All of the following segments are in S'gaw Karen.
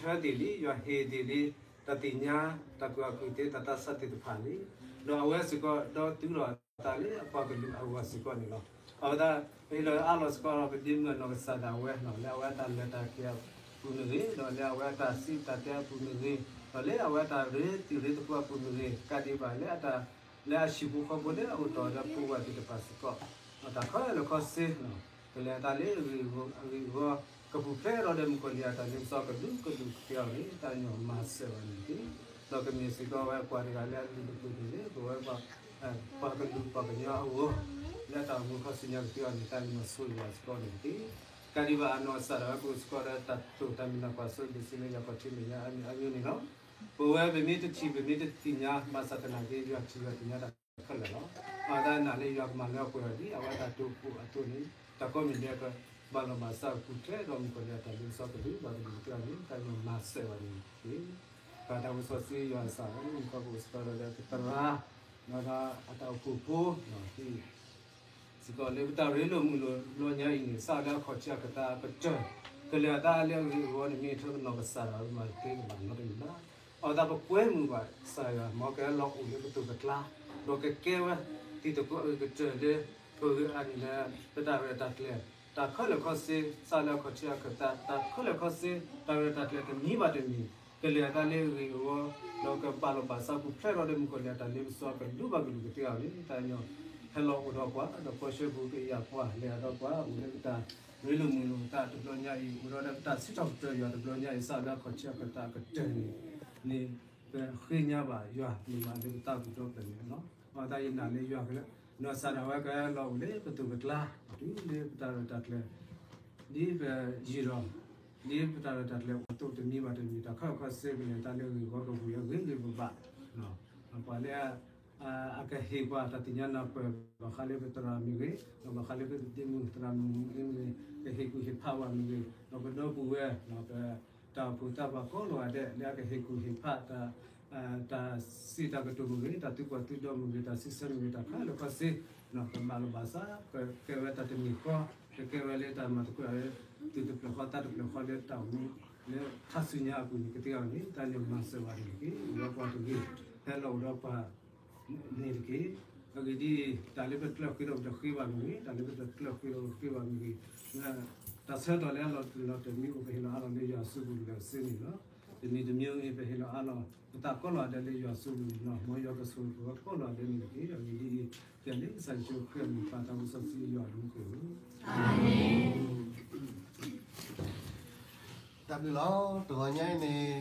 ယွၤဟဲသ့ၣ်လံ, ယွၤဟ့ၣ်သ့ၣ်လံ, တၢ်သ့ၣ်ညါ, တၢ်ကူၣ်ဘၣ်ကူၣ်သ့, တၢ်သးစၢ်သ့ၣ်တဖၣ်လံ. ဒီးအဝဲစ့ၢ်ကီးဒီးတုၤလီၤအသးလၢအပှၤကလုာ်အဂီၢ်စ့ၢ်ကီးန့ၣ်လီၤ. အဝဲဒၣ် ပဟ့ၣ်လီၤအးလီၤစ့ၢ်ကီးဒီးပဒ့မုၣ်အနီၢ်ကစၢ်ဒၣ်ဝဲ, လၢအဝဲအတၢ်လဲၤတၢ်က့ၤအပူၤမ့ၢ်ဂ့ၤ, ဒီးလၢအဝဲအတၢ်စံးတၢ်တဲအပူၤမ့ၢ်ဂ့ၤ, ဒီးလၢအဝဲအတၢ်ရ့သ့ၣ်ရ့သကွံအပူၤမ့ၢ်ဂ့ၤ, ကဒံးဘၣ်လၢအတၢ် လၢအဟံၣ်ဖိဃီဖိလၢအအိၣ်တီၢ်ဒီးပဝဲသ့ၣ်တဖၣ်စ့ၢ်ကီး, တၢ်ခဲလၢာ်ခဲဆ့ ကလဲၤအသးလၢအဂ့ၢ်အဂီၢ်, ကပူၤဖျဲးဒီးဒီးမုၣ်ကီၤလံၢ်အတၢ်လ့ပစီကဒူးကဒူးကသ့အီၤန့ၣ် တၢ်ညီမၤစၢၤဘၣ်န့ၣ်တက့ၢ်. ဒီးကမ့ၢ်စ့ၢ်ကီးဝဲပှၤတဂၤလၢအလုၢ်ဒိၣ်ပှ့ၤဒိၣ်လၢပဝဲပှၤကလုာ်ပှၤကညီအဂီၢ်, လၢတၢ်မူခီဆူညါကသ့အီၤန့ၣ် တၢ်ညီဆိၣ်ဂ့ၤဘၣ်စ့ၢ်ကီးန့ၣ်တက့ၢ်. ကဒံးဘၣ်အနီၢ်ကစၢ်ဒၣ်ဝဲပအိၣ်စ့ၢ်ကီးဒီးတၢ်တိာ်တၢ်မုၢ်လၢ်ကွၢ်စိဒိၣ်ဆံးလၢယၤခီၣ်ထံးမဲာ်ညါအါမံၤအါမံၤန့ၣ်လီၤ. ပဝဲပမ့ၢ်တထံၣ်ပမ့ၢ်တသ့ၣ်ညါ ဘၣ်ဆၣ်သနာ်က့ ယွၤထံၣ်ယွၤသ့ၣ်ညါတၢ်ခဲလၢာ်လီၤ. အဝဲဒၣ်နာ်လၢယွၤကမၤလၢပှဲၤအီၤဒ်အဝဲဒၣ်တိာ်ပူၤအသိးန့ၣ် တၢ်ကိးမံၤဒဲးကဘၣ်လီၤဘၣ်စးပူၤဖျဲးဒီးမုၣ်ကီၤလံၢ်အတၢ်လ့ပစီကဒူးကဒူးကသ့အီၤန့ၣ် တၢ်ညီမၤစၢၤဘၣ်န့ၣ်တက့ၢ်. ပတၢ်အိၣ်စီဆှံယွၤအစၢ် မုၣ်ကီၢ်ပအိၣ်စ့ၢ်ကီးဒီးပသရၣ် ဒီးအတၢ်အိၣ်ဖှိၣ်ဖိ စ့ၢ်ကီးလၢပတၢ်ရ့လိာ်မုာ်လိာ်တဘျီညါအံၤန့ၣ် စးလၢအခီၣ်ထံးအခၢၣ်သးအကတၢၢ် ကလဲၤအသးလၢအဂ့ၢ်အဂီၢ်န့ၣ် မ့ၢ်အထၢကနီၢ်ကစၢ်ဒၣ်ဝဲမၤတသ့ကဘၣ်နီတမံၤဘၣ်. အဃိသတးပကွဲမုာ်ဘၣ်ကစၢ်ယွၤ မ်ကဟဲလီၤအိၣ်လၢပသိးပကျါ ဒီးကကဲဝဲတံၤသကိးအဂ့ၤကတၢၢ်လၢ ပဂ့ၢ်အါန့ၢ်လၢ ပတၢ်ရဲၣ်တၢ်ကျဲၤ တၢ်ခဲလၢာ်ခဲဆ့ စးလၢအခီၣ်ထံးအခၢၣ်သး တၢ်ခဲလၢာ်ခဲဆ့ တၢ်ရဲၣ်တၢ်ကျဲၤတမံၤဘၣ်တမံၤ ကလဲၤအသးလၢအဂ့ၢ်အဂီၢ် ဒီးကဘၣ်လီၤဘၣ်စးပူၤဖျဲးဒီးမုၣ်ကီၤလံၢ်အတၢ်လ့ပစီကဒူးဘၣ်ကဒူးကသ့အီၤန့ၣ် တၢ်ညီဟဲလီၤအိၣ်ဒီးပှၤ ဒီးပှၤဆှၢပူၤကယာ်ပှၤ လဲၤအဒီးပှၤ အိၣ်လၢပတၢ်ရ့လိာ်မုာ်လိာ်သးတဘျီညါအံၤ အိၣ်ဒီးပတၢ်စံးထီၣ်ပတြၢၤယွၤတဘျီညါအံၤ စးလၢအခီၣ်ထံးအခၢၣ်သးအကတၢၢ်န့ၣ် န့ၣ် ပဃ့ညါဘၣ်ယွၤ မ့ၢ်ဘၣ်လၢပသးပူၤဒီဖျၢၣ်န့ၣ်လီၤ. အဃိသတးယနာ်လၢယွၤကလဲၤ နီၢ်ကစၢ်ဒၣ်ဝဲကလီၤအိၣ်လၢပသိးပကျါ တုၤလၢပတၢ်ရဲၣ်တၢ်ကျဲၤ ဒ်ပယံၤဒီး ဒ်ပတၢ်ရဲၣ်တၢ်ကျဲၤအိၣ်အသိးတမံၤဘၣ်တမံၤ တၢ်ခဲလၢာ်ခဲဆ့ ကလဲၤတၢ်လၢအဂ့ၢ်အဂီၢ် ကဝံၤအဂ့ၤဂ့ၤဘၣ်ဘၣ် ပှၤလၢ အကဟ့ၣ်ပှၤတၢ်သ့ၣ်ညါနၢ်ပၢၢ် ဘၣ်ဃးလၢပသရၣ်မ့ၢ်ဂ့ၤ ဒီးဘၣ်ဃးလၢပသရၣ်မုၣ်မ့ၢ်ဂ့ၤ ကဟ့ၣ်ကူၣ်ဟ့ၣ်ဖးပှၤမ့ၢ်ဂ့ၤ ဒီးပဒီပုၢ်ဝဲၢ် ပတၢ်အိၣ်ဖှိၣ်သးပှၢ်ကိးလီၤဂာ်ဒဲး လၢအကဟ့ၣ်ကူၣ်ဟ့ၣ်ဖး တၢ်စံးတၢ်ကတိၤမ့ၢ်ဂ့ၤ တၢ်သုပှၤသုဒီမ့ၢ်ဂ့ၤ တၢ်စံးဆၢမ့ၢ်ဂ့ၤ တၢ်ခဲလၢာ်ခဲဆ့ ကဘၣ်လီၤဘၣ်စး ကကဲဝဲတၢ်တမံၤဃီ ကကဲဝဲလၢတၢ်မၤသကိး သုးတဖျၢၣ်ဃီသးတဖျၢၣ်ဃီလၢတၢ်အိၣ်မူ လၢခါဆူညါအပူၤန့ၣ် ကသ့အီၤန့ၣ် တၢ်န့ၣ်မၤစၢၤဘၣ်န့ၣ်တက့ၢ် အိၣ်ဒီးပှၤတဂ့ၤ ဟဲလီၤအိၣ်ဒီးပှၤ န့ၣ်တက့ၢ်. အဂ့ၢ်ဒ်အံၤ တၢ်လၢပတကျၢၢ်ဃ့ဒီးပတဃ့ဘၣ်မ့ၢ်ဂ့ၤ တၢ်လၢပတကျၢၢ်ဃ့ဒီးပဃ့ဘၣ်မ့ၢ်ဂ့ၤ တၢ်ဆၢကတီၢ်လၢအလီၤတူာ်လီၤကာ်မ့ၢ်အိၣ် ပဟ့ၣ်လီၤအါလီၤလၢယွၤစုပူၤလၢာ်စ့န့ၣ်လီၤ. တမံၤတမံၤအံၤ ပဟ့ၣ်လီၤအါလီၤ ပသးကိးလီၤဂာ်ဒဲးလၢယွၤစုပူၤန့ၣ်လီၤ. မ်ယွၤကဆိၣ်ဂ့ၤပှၤကိးလီၤဂာ်ဒဲးန့ၣ်တက့ၢ်. အဂ့ၢ်ဒ်အံၤ ကဲလၢကစၢ်ယ့ၣ်ၡူးခရံာ်အမံၤ ပၢ်သးစီဆှံယွၤအဘျုးအဖှိၣ် တၢ်ဘျုးလီၤ တဂီၤညါအံၤန့ၣ်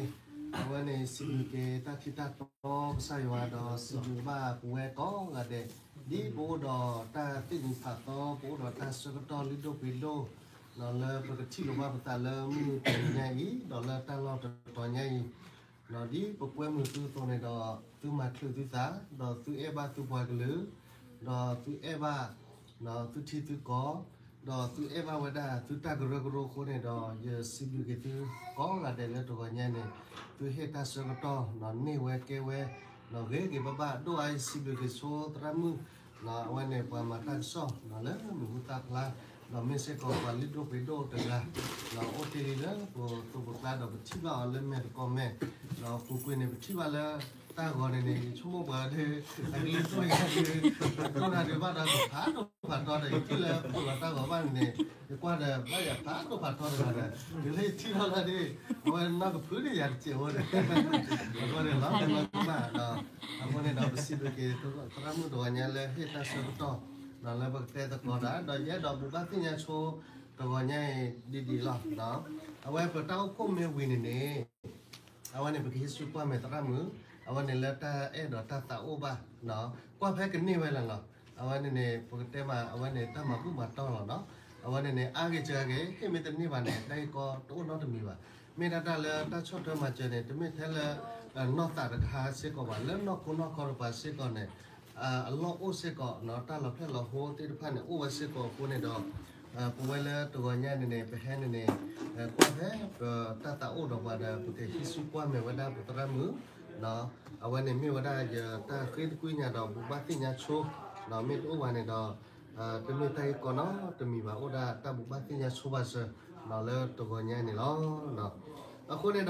အဝဲန့ၣ် စံးဘျုးက့ၤတၢ်ထံၣ်တၢ်တီကစၢ်ယွၤဒီး စံးဘျုးဘၣ်ပဝဲကိးဂၤဒဲး ဒ်ပအိၣ်ဒီးတၢ်သ့ၣ်နီၣ်ထၣ်သီ ပအိၣ်ဒီးတၢ်ဆၢကတီၢ်လုၢ်ဒိၣ်ပှ့ၤဒိၣ် လၢပကထံၣ်လိာ်ဘၣ်ပသးလၢမုၢ်တနံၤညါအံၤ ဒီးလၢတၢ်လီၢ်တတီၤညါအံၤ ဒ်ပကွဲမုာ်သုအသိးန့ၣ်ဒီး သုမၤချုးသုသး ဒီးသုအဲၣ်ဘၣ်သုပှၤကလုာ် ဒီးသုအဲၣ်ဘၣ် သုထံသုကီၢ် ဒီးသုအဲၣ်ဘၣ်ဝဲဒၣ်သုတၢ်ကရၢကရိအဃိန့ၣ်ဒီး ယစံးဘျုးက့ၤသုကိးဂၤဒဲးလၢတဂီၤညါန့ၣ် သုဟ့ၣ်တၢ်ဆၢကတီၢ် န့ၢ်ဝဲကဲဝဲ ဂ့ၤဂ့ၤဘၣ်ဘၣ် ဒိၣ်အါယစံးဘျုးက့ၤဆိသရၣ်မုၣ် အဝဲန့ၣ် ပှၤမၤတၢ်ကစီၣ် လၢမုၢ်ဟူသၣ်ဖျါ ဒီးမ့ၢ်စ့ၢ်ကီးပှၤလုၢ်ဒိၣ်ပှ့ၤဒိၣ်တဂၤ ဒီးအိၣ်တ့ၢ်လံလၢပသိးပကျါဒီးပထံၣ်ဘၣ်အီၤလၢမဲာ်သကိးမဲာ် ဒီးပူၤကွံာ်န့ၣ် ပထံၣ်ဘၣ်လၢတၢ်ဂီၤန့ၣ်န့ၣ် ယဆိကမိၣ်ပှၤဒီး အကလုၢ်ဒိၣ်ယၤဒီး အဒိၣ်တၢ်ဒုးဘၣ်ဒီးကဖးဒိၣ်ဖးထီဒီး ယထံၣ်လၢပအိၣ်လီၤတၢ်ဂီၤဘၣ်န့ၣ်န့ၣ် ယကွၢ်ဒီးဘၣ်ယၤဖးဒိၣ်ဖးထီတဂၤဒီး တုၤလၢယထံၣ်ထီၣ်လၢဒ် အဝဲနီၢ်ကဖုဒ်ယၤတစဲးဖိဒီး အဃိန့ၣ်လီၤ ပနီၢ်ကမၣ်ဒီး အဃိန့ၣ်ဒီးပစံးဘျုးက့ၤသရၣ်မုၣ်တဂီၤညါလၢဟ့ၣ်တၢ်ဆၢကတီၢ် ဒီးလၢပကတဲသကိးတၢ် ဒီးယအဲၣ်ဒိးဘိးဘၣ်သ့ၣ်ညါဆိ တဂီၤညါအံၤဒ်ဒ်လီၤ အဝဲပတၢ်အိၣ်ဖှိၣ်မ့ၢ်ဝံၤန့ၣ်န့ၣ် အဝဲန့ၣ်ပကဟံးစုကွၢ်မဲာ်သရၣ်မုၣ် အဝဲန့ၣ်လၢတၢ်အဲၣ်ဒိးတၢ်သးအိၣ်ဘၣ် ကွၢ်ဖဲကန့ၢ်ဝဲလၢာ်လီၤ အဝဲန့ၣ်န့ၣ် ပကတဲမး အဝဲန့ၣ်တၢ်မၤဘူၣ်မၤတီၢ်လီၤနီၤ အဝဲန့ၣ်န့ၣ် အါဂ့ၤစှၤဂ့ၤ ဟ့ၣ်မ့ၢ်တန့ၢ်ဘၣ်န့ၣ် တၢ်ဂ့ၢ်ကီတအိၣ်နီတမံၤဘၣ် မ့ၢ်ဒၣ်တၢ်လၢတၢ်ဆီၣ်ထွဲမၤစၢၤန့ၣ် တမ့ၢ်ထဲလၢ နီၢ်သးတခါစ့ၢ်ကီးဘၣ် လၢနီၢ်ခိနီၢ်ခီတပၤစ့ၢ်ကီးန့ၣ် အလီၢ်အိၣ်စ့ၢ်ကီး တၢ်လီၤဖျဲၣ်လီၤဟိသ့ၣ်တဖၣ်န့ၣ် အိၣ်ဝဲစ့ၢ်ကီးအဃိန့ၣ်ဒီး ပဝဲလၢတဂီၤညါန့ၣ်န့ၣ် ပဟဲန့ၣ်န့ၣ် ကွၢ်ဖဲပတၢ်သးအိၣ်ဒီးပှၤဒီး ပကဟံးစုကွၢ်မဲာ်ဝဲဒၣ်ပသရၣ်မုၣ် အဝဲန့ၣ်မ့ၢ်ဝဲဒၣ်ယတၢ်ဃ့သကွံၢ်ညါဒီးဘိးဘၣ်သ့ၣ်ညါဆိ မ့ၢ်တအိၣ်ဘၣ်န့ၣ်ဒီး တမ့ၢ်တၢ်ဂ့ၢ်ကီနီတမံၤဘၣ် အိၣ်ဒၣ်တၢ်ဘိးဘၣ်သ့ၣ်ညါဆိဘၣ်စၢၤ လၢတဂီၤညါန့ၣ်လီၤ အဃိန့ၣ်ဒီး